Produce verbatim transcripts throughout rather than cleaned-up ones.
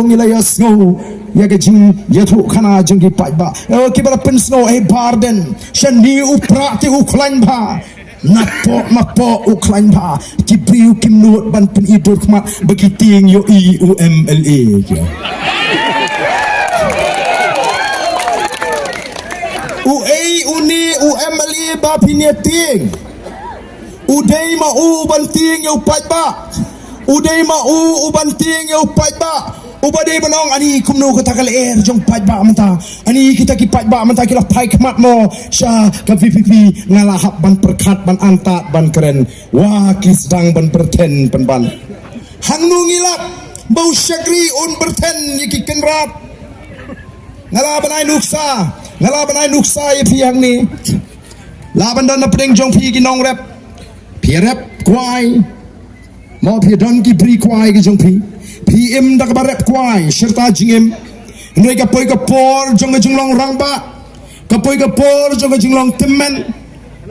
Ngi la ïa sngew ïa ka jingïathuh khana jong ki paidbah. Eh, kiba la pynsngew, eh, Bah Ardent, shane u prah te u khlaiñ bha. Napoh napoh u khlaiñ bha. Ki briew kim nud ban pynïoh dur khmat ba ki tieng ïohi u M L A. U ei une u M L A ba phin ïa tieng? U dei ma u ban tieng ïa u paidbah. U dei ma u u ban tieng ïa u paidbah. U ba dei ban ong, ani kumno kata ka lyer jong paidbah mynta. Ani kita ki paidbah mynta ki la phai khmat mo sha ka V P P, nga la hap ban pyrkhat, ban antad, ban kren. Wa ki sdang ban byrthen pynban. Hangno ngi lap ba u shakri un byrthen ïa ki kynrad? Nga la ban ai nuksa, nga la ban ai nuksa ïa phi hangne. La ban don na pdeng jong phi ki nongrep. Phi rep kwai. Mo phi don ki bri kwai ki jong phi. Phi im da kaba rep kwai, shirta jingim. Hynrei ka poi ka por jong ka jinglong rangbah, ka poi ka por jong ka jinglong tymmen,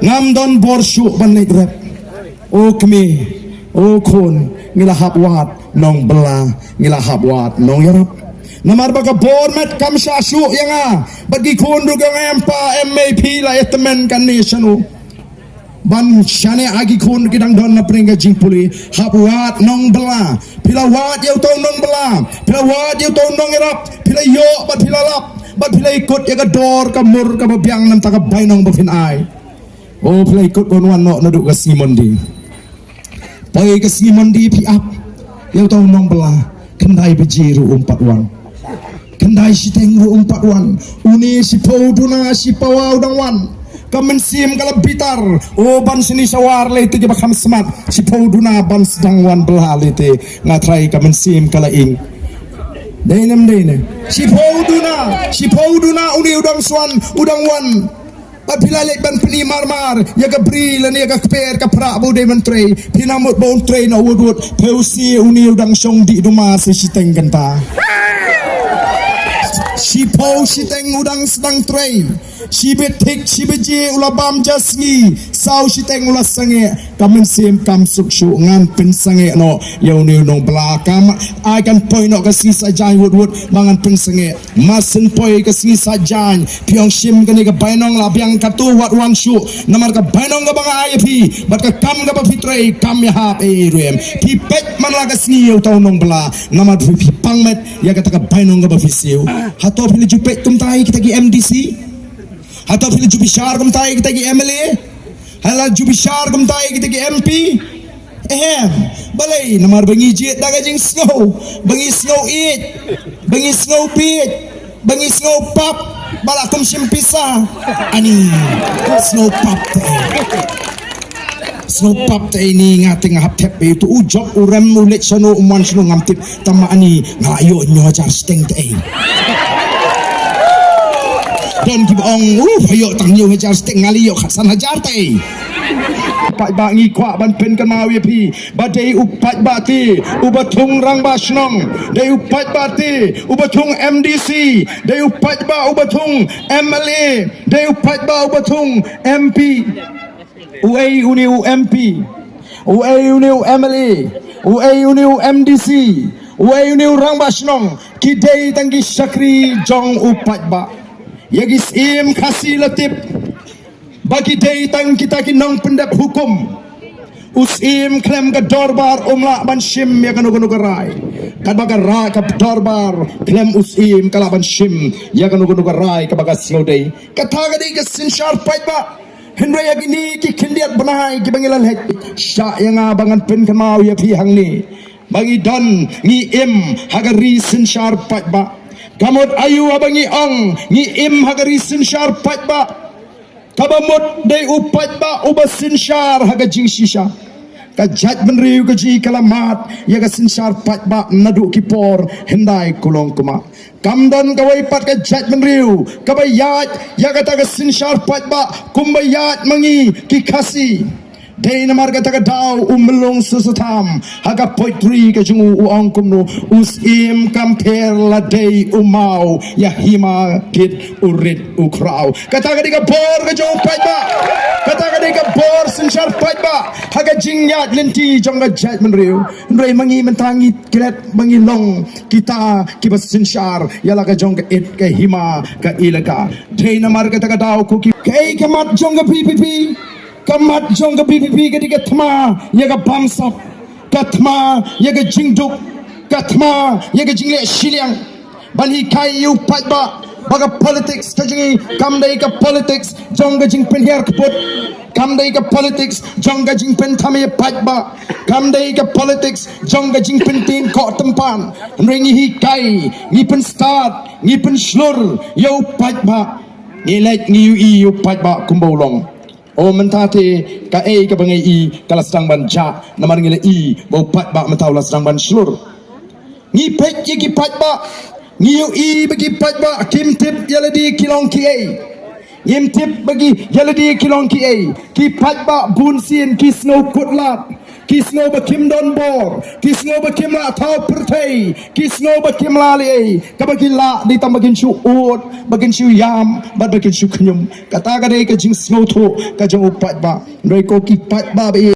ngam don bor shuh ban leit rep. O kmie, o khun, ngi la hap wad nongbylla, ngi la hap wad nongïarap. Namar ba ka bor met kam shah shuh ïa nga bad ki khun ruh ka, nga em pa em mei, phi la ïa tymmen kane shano? Ban shane ha ki khun ki dang don na pdeng ka jingpule. Hap wad nongbylla. Phi la wad ïa uto u nongbylla, phi la wad ïa uto u nongïarap. Phi la ïoh bad phi la lap bad phi la ïakut ïa ka dor ka mur kaba biang na ka bynta ka bainong ba phin ai. O, phi la ïakut ban wan noh naduh ka sngi Monday. Poi ka sngi Monday phi ap ïa uto u nongbylla. Khyndai baje ruh um pat wan. Khyndai shiteng ruh um pat wan. Une shiphew duna, shipawa u dang wan. Ka mynsiem ka la bitar. O, ban shini shawar lei te kiba kham smat. Shiphew duna ban sdang wan bylla lei te. Nga trai ka mynsiem ka la ing. Dei ne em dei ne? Shiphew duna, shiphew duna une u dang swan, u dang wan. Ba phi la leit ban pyni marmar ïa ka bri lane ïa ka kper ka prah ba u dei ban trei. Phi na mut ba un trei na wut wut. Phi u si une u dang shong dih duma sa shiteng kynta. Shiphew shiteng u dang sdang trei. Shi bit thik shi baje u la bam ja sngi. Saw shiteng u la sangeh. Ka mynsiem kam suk shuh, ngan pynsangeh noh ïa une u nongbylla. Kam ai kan poi noh ka sngi Saitjaiñ wut wut ba ngan pynsangeh. Mar syn poi ka sngi Saitjaiñ, phi ong shim kane ka bainong la biang katto wat wan shuh. Namar ka bainong kaba nga ai ïa phi bad ka kam kaba phi trei kam ïahap ei ruh em. Phi peit man la ka sngi ïa uto u nongbylla. Namar phi, phi pang met ïa kata ka bainong kaba phi siew. Hato phi la ju peit kumta ïa kita ki M D C? Hato phi la ju bishar kumta ïa kita ki M L A? Ha la ju bishar kumta ïa kita ki M P? Ehem. Balei? Namar ba ngi jied da ka jingsngew, ba ngi sngew ïeit, ba ngi sngew bieit, ba ngi sngew pap, ba la kum shim pisa. Ani, sngew pap te. Sngew pap te ini, nga te nga hap thep ïa uto u jop u rem u leit shano u man shano ngam tip. Tang ma ani nga la ïoh hynñiew hajar shiteng te. Don kiba ong, uh, ïoh tang hynñiew hajar shiteng, nga la ïoh khatsan hajar te. Paidbah, ngi kwah ban pynkynmaw ïa phi ba dei u paidbah te uba thung rangbah shnong, dei u paidbah te uba thung M D C, dei u paidbah uba thung M L A, dei u paidbah uba thung M P. Uei une u M P? Uei une u M L A? Uei une u M D C? Uei une u rangbah shnong? Ki dei tang ki shakri jong u paidbah. Ïa ki syiem Khasi la tip ba ki dei tang kita ki nongpyndep hukum. U syiem khlem ka dorbar um lah ban shim ïa kano kano ka rai. Katba ka rai ka dorbar khlem u syiem ka lah ban shim ïa kano kano ka rai kaba ka sngewdei. Kata ka dei ka synshar paidbah. Hynrei ha kine ki khyndiat bnai kiba ngi la leit, shah ïa nga ba ngan pynkynmaw ïa phi hangne ba ngi don, ngi im ha ka ri synshar paidbah. Ka mut aïu haba ngi ong ngi im ha ka ri synshar paidbah? Kaba mut dei u paidbah uba synshar ha ka jingshisha. Ka jaitbynriew ka jong ngi ka la mad ïa ka synshar paidbah naduh ki por hyndai kulong kumar. Kam don kawei pat ka jaitbynriew kaba ïaid ïa kata ka synshar paidbah kumba ïaid ma ngi ki Khasi. Dei namar kata ka daw u Myllung Susatham ha ka poetry ka jong u u ong kumno: U syiem kam pher la dei u maw, ïa hima kit u rit u khraw. Kata ka dei ka bor ka jong u paidbah. Kata ka dei ka bor synshar paidbah ha ka jingïaid lynti jong ka jaitbynriew. Hynrei ma ngi mynta ngi klet ba ngi long kita kiba synshar ïa la ka jong ka it ka hima ka elaka. Dei namar kata ka daw ko ki, kaei ka mat jong ka VPP? Ka mat jong ka VPP ka dei ka thma ïa ka bamsap, ka thma ïa ka jingduk, ka thma ïa ka jingleh shiliang. Ban hikai ïa u paidbah ba ka politics ka jong ngi kam dei ka politics jong ka jingpynhiar kput, kam dei ka politics jong ka jingpynthame paidbah, kam dei ka politics jong ka jingpyntieng koh tympan. Hynrei ngi hikai, ngi pynstad, ngi pynshlur ïa u paidbah. Ngi leit ngi ïohi ïa u paidbah kumba u long. O mynta te kaei kaba ngi i ka la sdang ban jah, namar ngi la i ba u paidbah mynta u la sdang ban shlur. Ngi peit ïa ki paidbah, ngi ïohi ba ki paidbah kim tip ïa lade ki long kiei. Ngim tip ba ki ïa lade ki long kiei. Ki paidbah bun sien ki sngew kut lad, ki sngew ba kim don bor, ki sngew ba kim lah thaw pyrthei, ki sngew ba kim lah lei. Kaba ki lah dei tang ba kin shu ud, ba kin shu ïam, bad ba kin shu khñium. Kata ka dei ka jingsngewthuh ka jong u paidbah. Hynrei ko ki paidbah ba ïeit,